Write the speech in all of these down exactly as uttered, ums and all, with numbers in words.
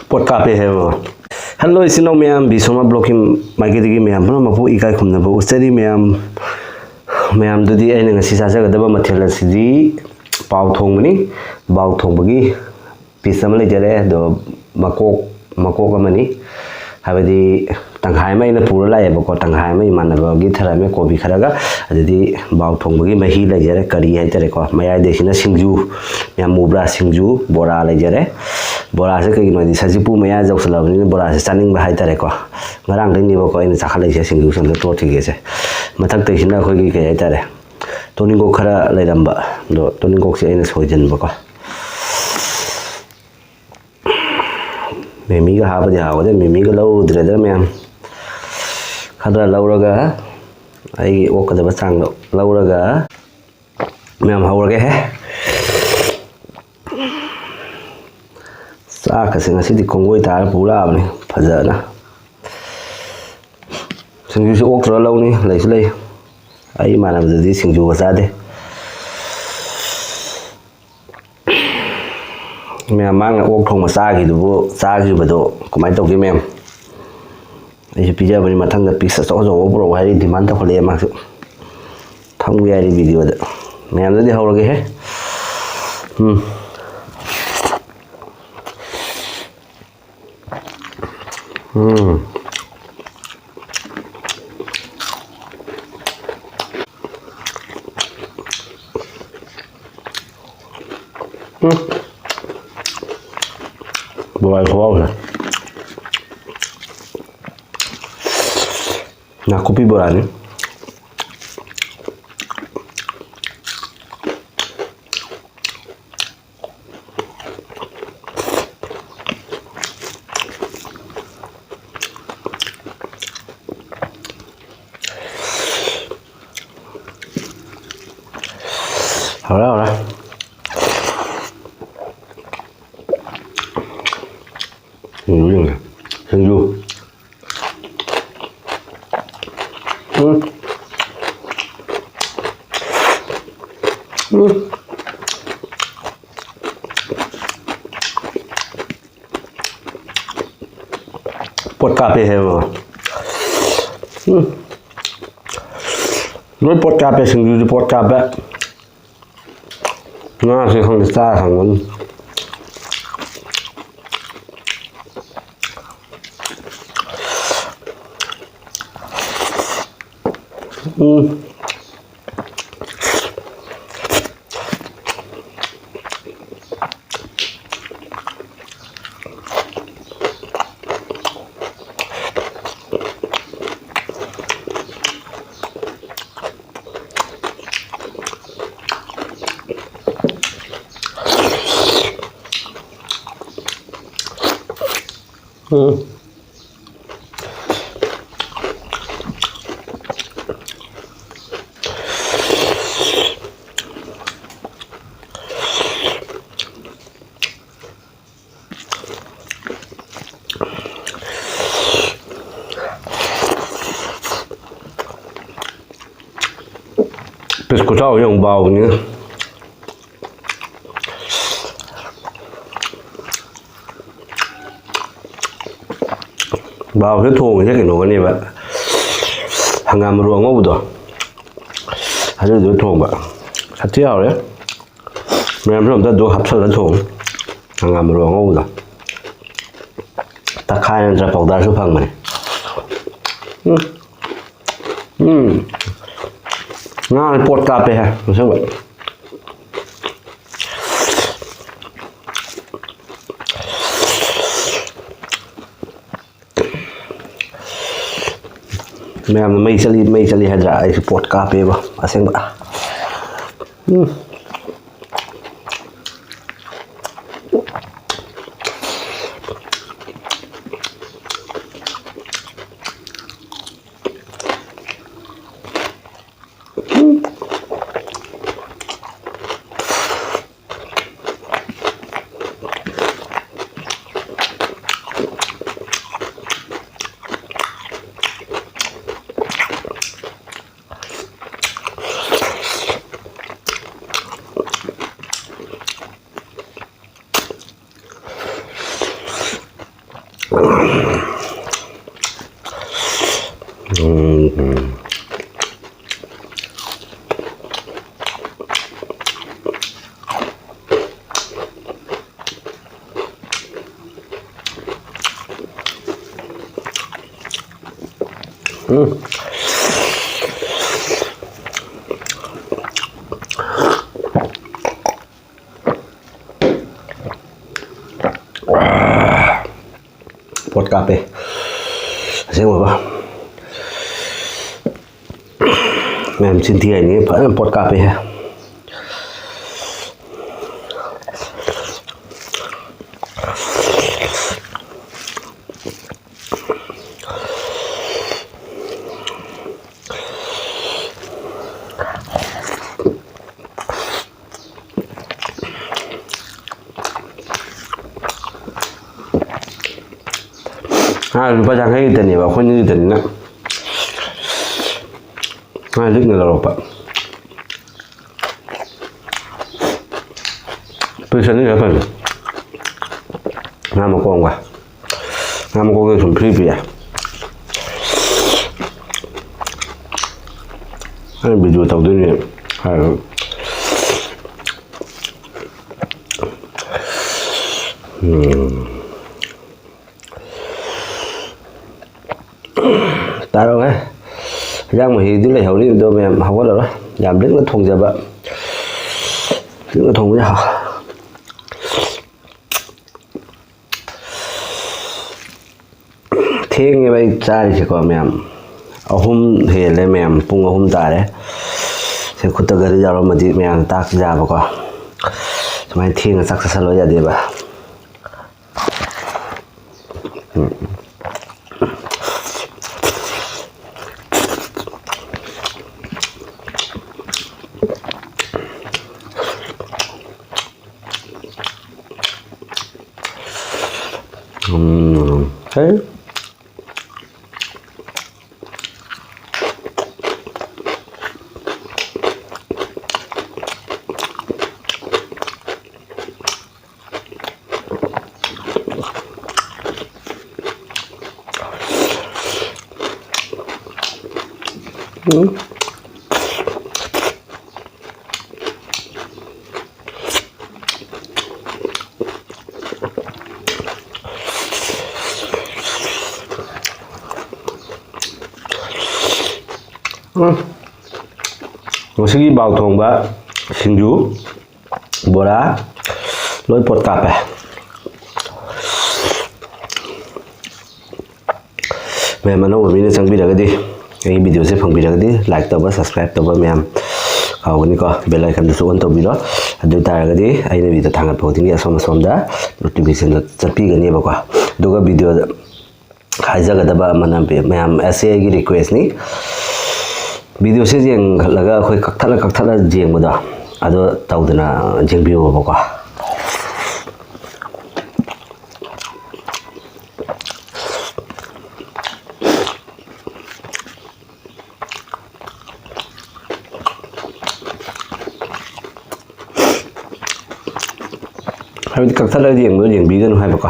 ꯄꯣꯠ ꯀꯥꯞꯄꯦ ꯍꯥꯏꯕ꯫ ꯍꯜꯂꯣ ꯏꯆꯤꯟ ꯏꯅꯥꯎ ꯃꯌꯥꯝ, ꯕꯤ ꯁꯣꯃꯥ ꯕ꯭ꯂꯣꯛꯀꯤ ꯃꯥꯏꯀꯩꯗꯒꯤ ꯃꯌꯥꯝ ꯄꯨꯝꯅꯃꯛꯄꯨ ꯏꯀꯥꯏ ꯈꯨꯝꯅꯕ ꯎꯠꯆꯔꯤ꯫ ꯃꯌꯥꯝ, ꯃꯌꯥꯝꯗꯨꯗꯤ ꯑꯩꯅ ꯉꯁꯤ ꯆꯥꯖꯒꯗꯕ ꯃꯊꯦꯜ ꯑꯁꯤꯗꯤ ꯄꯥꯎ ꯊꯣꯡꯕꯅꯤ꯫ ꯄꯥꯎ ꯊꯣꯡꯕꯒꯤ ꯄꯤꯁ ꯑꯃ ꯂꯩꯖꯔꯦ, ꯑꯗꯣ ꯃꯀꯣꯛ, ꯃꯀꯣꯛ ꯑꯃꯅꯤ꯫ ꯍꯥꯏꯕꯗꯤ ꯇꯪꯈꯥꯏ ꯑꯃ ꯑꯩꯅ ꯄꯨꯔ ꯂꯥꯛꯑꯦꯕꯀꯣ, ꯇꯪꯈꯥꯏ ꯑꯃ ꯏꯃꯥꯟꯅꯕꯒꯤ ꯊꯔꯝꯃꯦ, ꯀꯣꯕꯤ ꯈꯔꯒ꯫ ꯑꯗꯨꯗꯤ ꯄꯥꯎ ꯊꯣꯡꯕꯒꯤ ꯃꯍꯤ ꯂꯩꯖꯔꯦ, ꯀꯔꯤ ꯍꯥꯏꯇꯥꯔꯦꯀꯣ, ꯃꯌꯥꯏꯗꯩꯁꯤꯅ ꯁꯤꯡꯖꯨ꯫ ꯌꯥꯝ ꯃꯨꯕ꯭ꯔꯥ? ꯁꯤꯡꯖꯨ꯫ ꯕꯣꯔꯥ ꯂꯩꯖꯔꯦ꯫ ꯕꯣꯔꯥꯁꯦ ꯀꯩꯒꯤꯅꯣ ꯍꯥꯏꯗꯤ ꯁꯖꯤꯄꯨ ꯃꯌꯥ ꯌꯧꯁꯜꯂꯛꯑꯕꯅꯤꯅ ꯕꯣꯔꯥꯁꯦ ꯆꯥꯅꯤꯡꯕ ꯍꯥꯏꯇꯥꯔꯦꯀꯣ꯫ ꯉꯔꯥꯡꯗꯩꯅꯦꯕꯀꯣ ꯑꯩꯅ ꯆꯥꯈꯠꯂꯛꯏꯁꯦ ꯁꯤꯡꯖꯨꯁꯦ ꯑꯝꯇ ꯇꯣꯠꯈꯤꯒꯦꯁꯦ꯫ ꯃꯊꯛꯇꯩꯁꯤꯅ ꯑꯩꯈꯣꯏꯒꯤ ꯀꯩ ꯍꯥꯏꯇꯥꯔꯦ, ꯇꯣꯅꯤꯡꯀꯣꯛ ꯈꯔ ꯂꯩꯔꯝꯕ, ꯑꯗꯣ ꯇꯣꯅꯤꯡꯀꯣꯛꯁꯦ ꯑꯩꯅ ꯁꯣꯏꯖꯟꯕꯀꯣ꯫ ꯃꯤꯃꯤꯒ ꯍꯥꯞꯄꯗꯤ ꯍꯥꯎꯒꯗꯕ, ꯃꯤꯃꯤꯒ ꯂꯧꯔꯨꯗ꯭ꯔꯦꯗꯅ ꯃꯌꯥꯝ꯫ ꯈꯔ ꯂꯧꯔꯒ, ꯑꯩꯒꯤ ꯑꯣꯛꯀꯗꯕ ꯆꯥꯡꯗꯣ ꯂꯧꯔꯒ, ꯃꯌꯥꯝ ꯍꯧꯔꯒꯦꯍꯦ꯫ ꯆꯥꯛꯀꯁꯦ ꯉꯁꯤꯗꯤ ꯀꯣꯡꯒꯣꯏ ꯇꯥꯔ ꯄꯨꯔꯛꯑꯕꯅꯤ ꯐꯖꯅ꯫ ꯁꯤꯡꯖꯨꯁꯨ ꯑꯣꯛꯇ꯭ꯔ ꯂꯧꯅꯤ, ꯂꯩꯁꯨ ꯂꯩ꯫ ꯑꯩ ꯏꯃꯥꯟꯅꯕꯗꯨꯗꯤ ꯁꯤꯡꯖꯨꯒ ꯆꯥꯗꯦ꯫ ꯃꯌꯥꯝ, ꯃꯥꯅ ꯑꯣꯛ ꯊꯣꯡꯕ ꯆꯥꯈꯤꯗꯨꯕꯨ, ꯆꯥꯈꯤꯕꯗꯣ ꯀꯃꯥꯏꯅ ꯇꯧꯒꯦ ꯃꯌꯥꯝ? ꯑꯩꯁꯨ ꯄꯤꯖꯕꯅꯤ, ꯃꯊꯪꯗ ꯄꯤꯁ ꯑꯆꯧ ꯑꯆꯧꯕ ꯄꯨꯔꯛꯎ ꯍꯥꯏꯔꯤ, ꯗꯤꯃꯥꯟ ꯇꯧꯈꯠꯂꯛꯑꯦ ꯃꯥꯁꯨ꯫ ꯊꯝꯒꯦ ꯍꯥꯏꯔꯤ ꯚꯤꯗꯤꯑꯣꯗ꯫ ꯃꯌꯥꯝꯗꯗꯤ ꯍꯧꯔꯒꯦꯍꯦ꯫ ꯎꯝ꯫ ꯎꯝ꯫ ꯎꯝ꯫ ꯕꯣꯔꯥ ꯈꯨꯍꯥꯎꯁꯦ꯫ ꯅꯥꯀꯨꯞꯄꯤ ꯕꯣꯔꯥꯅꯤ꯫ ꯍꯧꯔꯦ, ꯍꯧꯔꯦ꯫ ꯁꯤꯡꯖꯨ ꯌꯦꯡꯒꯦ꯫ ꯁꯤꯡꯖꯨ꯫ ꯎꯝ꯫ ꯎꯝ꯫ ꯄꯣꯠ ꯀꯥꯞꯄꯦ ꯍꯥꯏꯕ꯫ ꯎꯝ꯫ ꯂꯣꯏ ꯄꯣꯠ ꯀꯥꯞꯄꯦ, ꯁꯤꯡꯖꯨꯁꯨ ꯄꯣꯠ ꯀꯥꯞꯄꯦ꯫ ꯉꯥꯁꯦ ꯈꯪꯗꯦ, ꯆꯥꯔ ꯈꯪꯒꯅꯤ꯫ ꯎꯝ꯫ ꯎꯝ꯫ ꯄꯤꯁ ꯈꯨꯆꯥꯎꯁꯦ ꯌꯥꯝ ꯕꯥꯎꯕꯅꯤꯅ꯫ ꯕꯥꯎꯁꯦ ꯊꯣꯡꯉꯤꯁꯦ ꯀꯩꯅꯣꯒꯅꯦꯕ, ꯍꯪꯒꯥꯝ ꯃꯔꯨ ꯑꯉꯧꯕꯗꯣ, ꯑꯗꯨꯗꯨ ꯊꯣꯡꯕ꯫ ꯁꯥꯊꯤ ꯍꯥꯎꯔꯦ꯫ ꯃꯌꯥꯝꯁꯨ ꯑꯝꯇ ꯑꯗꯨ ꯍꯥꯞꯆꯜꯂ ꯊꯣꯡꯉꯨ꯫ ꯍꯪꯒꯥꯝ ꯃꯔꯨ ꯑꯉꯧꯕꯗꯣ꯫ ꯇꯛꯈꯥꯏ ꯅꯠꯇ꯭ꯔ ꯄꯥꯎꯗꯔꯁꯨ ꯐꯪꯕꯅꯦ꯫ ꯎꯝ꯫ ꯎꯝ꯫ ꯉꯥ ꯄꯣꯠ ꯀꯥꯞꯄꯦꯍꯦ, ꯑꯁꯦꯡꯕ꯫ ꯃꯌꯥꯝꯅ ꯃꯩ ꯆꯠꯂꯤ, ꯃꯩ ꯆꯠꯂꯤ ꯍꯥꯏꯗ꯭ꯔꯥ? ꯑꯩꯁꯨ ꯄꯣꯠ ꯀꯥꯞꯄꯦꯕ, ꯑꯁꯦꯡꯕ꯫ ꯎꯝ꯫ ꯎꯝ꯫ ꯄꯣꯠ ꯀꯥꯞꯄꯦ꯫ ꯑꯁꯦꯡꯕꯀꯣ꯫ ꯃꯌꯥꯝ ꯆꯤꯟꯊꯤ ꯍꯥꯏꯅꯤ, ꯐꯖꯅ ꯄꯣꯠ ꯀꯥꯞꯄꯦꯍꯦ꯫ ꯉꯥ ꯂꯨꯄꯥ ꯌꯥꯡꯈꯩ ꯈꯛꯇꯅꯦꯕ, ꯑꯩꯈꯣꯏꯅ ꯂꯤꯇꯅꯤꯅ꯫ ꯉꯥ ꯂꯤꯛꯅ ꯂꯧꯔꯛꯄ꯫ ꯄꯤꯁ ꯑꯅꯤ ꯈꯛꯇꯅꯤ꯫ ꯉꯥ ꯃꯀꯣꯛ ꯑꯃꯒ꯫ ꯉꯥ ꯃꯀꯣꯛꯇ ꯁꯨꯝ ꯐ꯭ꯔꯤ ꯄꯤꯔꯦ꯫ ꯑꯩꯅ ꯚꯤꯗꯤꯑꯣ ꯇꯧꯗꯣꯏꯅꯦ ꯍꯥꯏꯔꯒ꯫ ꯎꯝ꯫ ꯇꯥꯔꯛꯑꯣꯍꯦ꯫ ꯍꯤꯟꯖꯥꯡ ꯃꯍꯤꯗꯤ ꯂꯩꯍꯧꯔꯤ, ꯑꯗꯣ ꯃꯌꯥꯝ ꯍꯧꯒꯠꯂꯔꯣꯏ꯫ ꯌꯥꯝ ꯂꯤꯛꯅ ꯊꯣꯡꯖꯕ꯫ ꯂꯤꯛꯅ ꯊꯣꯡꯕꯁꯦ ꯍꯥꯎ-, ꯊꯦꯡꯉꯦꯕ ꯑꯩ ꯆꯥꯔꯤꯁꯦꯀꯣ ꯃꯌꯥꯝ꯫ ꯑꯍꯨꯝ ꯍꯦꯜꯂꯦ ꯃꯌꯥꯝ, ꯄꯨꯡ ꯑꯍꯨꯝ ꯇꯥꯔꯦ꯫ ꯁꯤ ꯈꯨꯠꯇ ꯘꯔꯤ ꯌꯥꯎꯔꯝꯃꯗꯤ ꯃꯌꯥꯝ ꯆꯥꯛ ꯆꯥꯕꯀꯣ꯫ ꯁꯨꯃꯥꯏꯅ ꯊꯦꯡꯅ ꯆꯥꯛ ꯆꯥꯁꯜꯂꯣ ꯌꯥꯗꯦꯕ꯫ ꯎꯝ, ꯍꯩ꯫ ꯎꯝ꯫ ꯎꯝ꯫ ꯉꯁꯤꯒꯤ ꯕꯥꯎ ꯊꯣꯡꯕ, ꯁꯤꯡꯖꯨ, ꯕꯣꯔꯥ, ꯂꯣꯏ ꯄꯣꯠ ꯀꯥꯞꯄꯦ꯫ ꯃꯌꯥꯝ ꯑꯅꯧꯕ ꯃꯤꯅ ꯆꯪꯕꯤꯔꯒꯗꯤ, ꯑꯩꯒꯤ videoꯁꯦ ꯐꯪꯕꯤꯔꯒꯗꯤ, like ꯇꯧꯕ, subscribe ꯇꯧꯕ ꯃꯌꯥꯝ ꯀꯥꯎꯒꯅꯤꯀꯣ꯫ Bell iconꯗꯨꯁꯨ on ꯇꯧꯕꯤꯔꯣ꯫ ꯑꯗꯨ ꯑꯣꯏ ꯇꯥꯔꯒꯗꯤ ꯑꯩꯅ video ꯊꯥꯒꯠꯄ ꯈꯨꯗꯤꯡꯒꯤ ꯑꯁꯣꯝ ꯑꯁꯣꯝꯗ notificationꯗꯣ ꯆꯠꯄꯤꯒꯅꯦꯕꯀꯣ꯫ ꯑꯗꯨꯒ videoꯗ ꯍꯥꯏꯖꯒꯗꯕ ꯑꯃꯅ, ꯃꯌꯥꯝ, ꯑꯁꯤ ꯑꯩꯒꯤ requestꯅꯤ, videoꯁꯦ ꯌꯦꯡꯈꯠꯂꯒ ꯑꯩꯈꯣꯏ ꯀꯛꯊꯠꯂ ꯀꯛꯊꯠꯂ ꯌꯦꯡꯕꯗꯣ, ꯑꯗꯣ ꯇꯧꯗꯅ ꯌꯦꯡꯕꯤꯌꯣꯕꯀꯣ꯫ ꯍꯥꯏꯕꯗꯤ ꯀꯛꯊꯠꯂꯒ ꯌꯦꯡꯕꯗꯣ ꯌꯦꯡꯕꯤꯒꯅꯨ ꯍꯥꯏꯕꯀꯣ꯫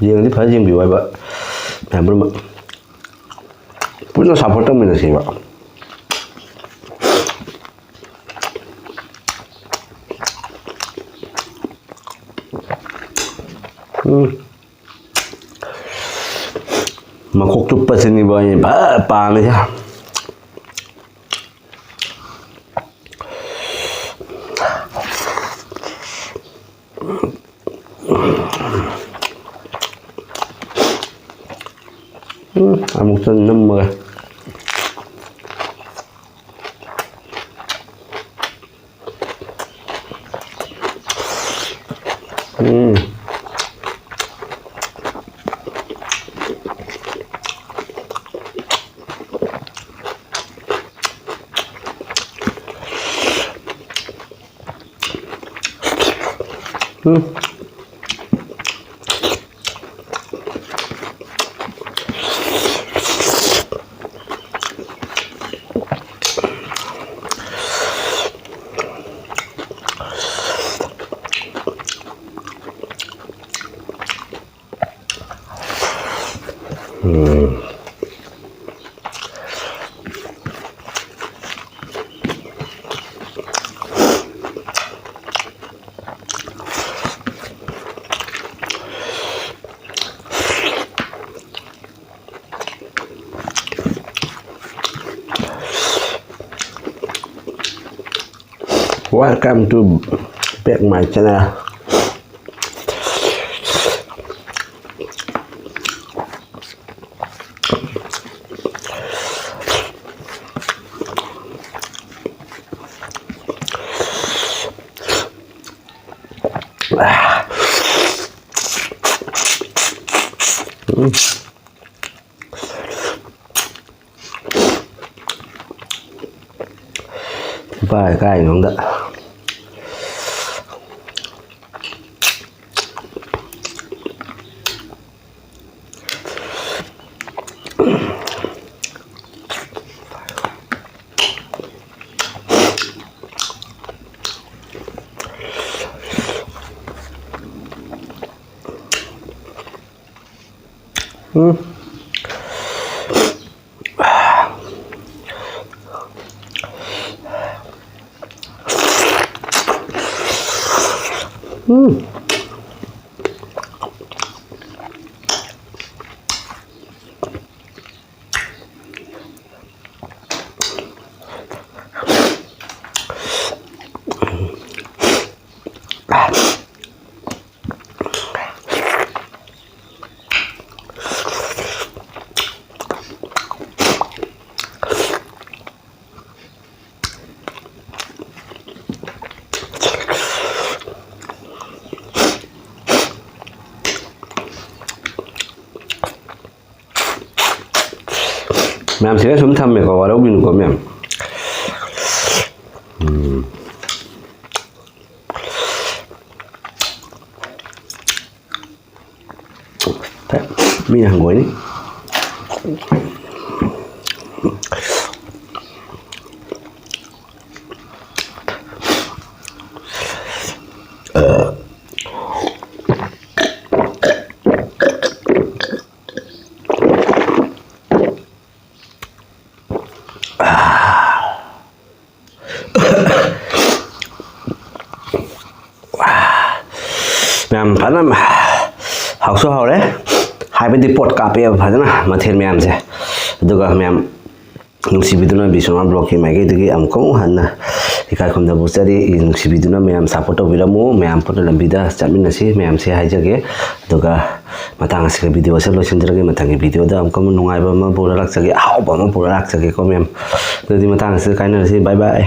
ꯌꯦꯡꯉꯗꯤ ꯐꯖꯅ ꯌꯦꯡꯕꯤꯌꯨ ꯍꯥꯏꯕ ꯃꯌꯥꯝ ꯄꯨꯝꯅꯃꯛ꯫ ꯄꯨꯟꯅ support ꯇꯧꯃꯤꯟꯅꯁꯦꯕ꯫ ꯎꯝ꯫ ꯃꯈꯣꯛ ꯆꯨꯞꯄꯁꯤꯅꯤꯕ ꯑꯩꯅ ꯐꯖ ꯄꯥꯝꯃꯤꯁꯦ꯫ ꯎꯝ, ꯑꯃꯨꯛꯇ ꯅꯝꯃꯒ꯫ ꯎꯝ꯫ ꯎꯝ꯫ ꯎꯝ꯫ Welcome to back my channel. ꯎꯝ꯫ ꯂꯨꯄꯥ ꯀꯥꯏ ꯅꯣꯝꯗ꯫ ꯎꯝ꯫ ꯎꯝ꯫ ꯃꯌꯥꯝ ꯁꯤꯗ ꯁꯨꯝ ꯊꯝꯃꯦꯀꯣ, ꯋꯥꯔꯧꯕꯤꯅꯨꯀꯣ ꯃꯌꯥꯝ꯫ ꯎꯝ꯫ ꯃꯤꯅ ꯍꯪꯒꯣꯏꯅꯤ꯫ ꯃꯌꯥꯝ ꯐꯖꯅ ꯍꯥꯎꯁꯨ ꯍꯥꯎꯔꯦ, ꯍꯥꯏꯕꯗꯤ ꯄꯣꯠ ꯀꯥꯞꯄꯦꯕ ꯐꯖꯅ ꯃꯊꯦꯜ ꯃꯌꯥꯝꯁꯦ꯫ ꯑꯗꯨꯒ ꯃꯌꯥꯝ ꯅꯨꯡꯁꯤꯕꯤꯗꯨꯅ ꯕꯤꯁ꯭ꯋꯥ ꯕ꯭ꯂꯣꯛꯀꯤ ꯃꯥꯏꯀꯩꯗꯒꯤ ꯑꯃꯨꯛꯀ ꯑꯃꯨꯛ ꯍꯟꯅ ꯏꯀꯥꯏ ꯈꯨꯝꯅꯕ ꯎꯠꯆꯔꯤ꯫ ꯅꯨꯡꯁꯤꯕꯤꯗꯨꯅ ꯃꯌꯥꯝ ꯁꯞꯄꯣꯔꯠ ꯇꯧꯕꯤꯔꯝꯃꯨ꯫ ꯃꯌꯥꯝ ꯄꯨꯟꯅ ꯂꯝꯕꯤꯗ ꯆꯠꯃꯤꯟꯅꯁꯤ ꯃꯌꯥꯝꯁꯦ ꯍꯥꯏꯖꯒꯦ꯫ ꯑꯗꯨꯒ ꯃꯇꯥꯡ ꯑꯁꯤꯒ ꯚꯤꯗꯤꯑꯣ ꯑꯁꯤ ꯂꯣꯏꯁꯤꯟꯖꯔꯒꯦ꯫ ꯃꯊꯪꯒꯤ ꯚꯤꯗꯤꯑꯣꯗ ꯑꯃꯨꯛꯀ ꯑꯃꯨꯛ ꯅꯨꯡꯉꯥꯏꯕ ꯑꯃ ꯄꯨꯔ ꯂꯥꯛꯆꯒꯦ, ꯑꯍꯥꯎꯕ ꯑꯃ ꯄꯨꯔ ꯂꯥꯛꯆꯒꯦꯀꯣ ꯃꯌꯥꯝ꯫ ꯑꯗꯨꯗꯤ ꯃꯇꯥꯡ ꯑꯁꯤꯗ ꯀꯥꯏꯅꯔꯁꯤ꯫ ꯕꯥꯏ ꯕꯥꯏ꯫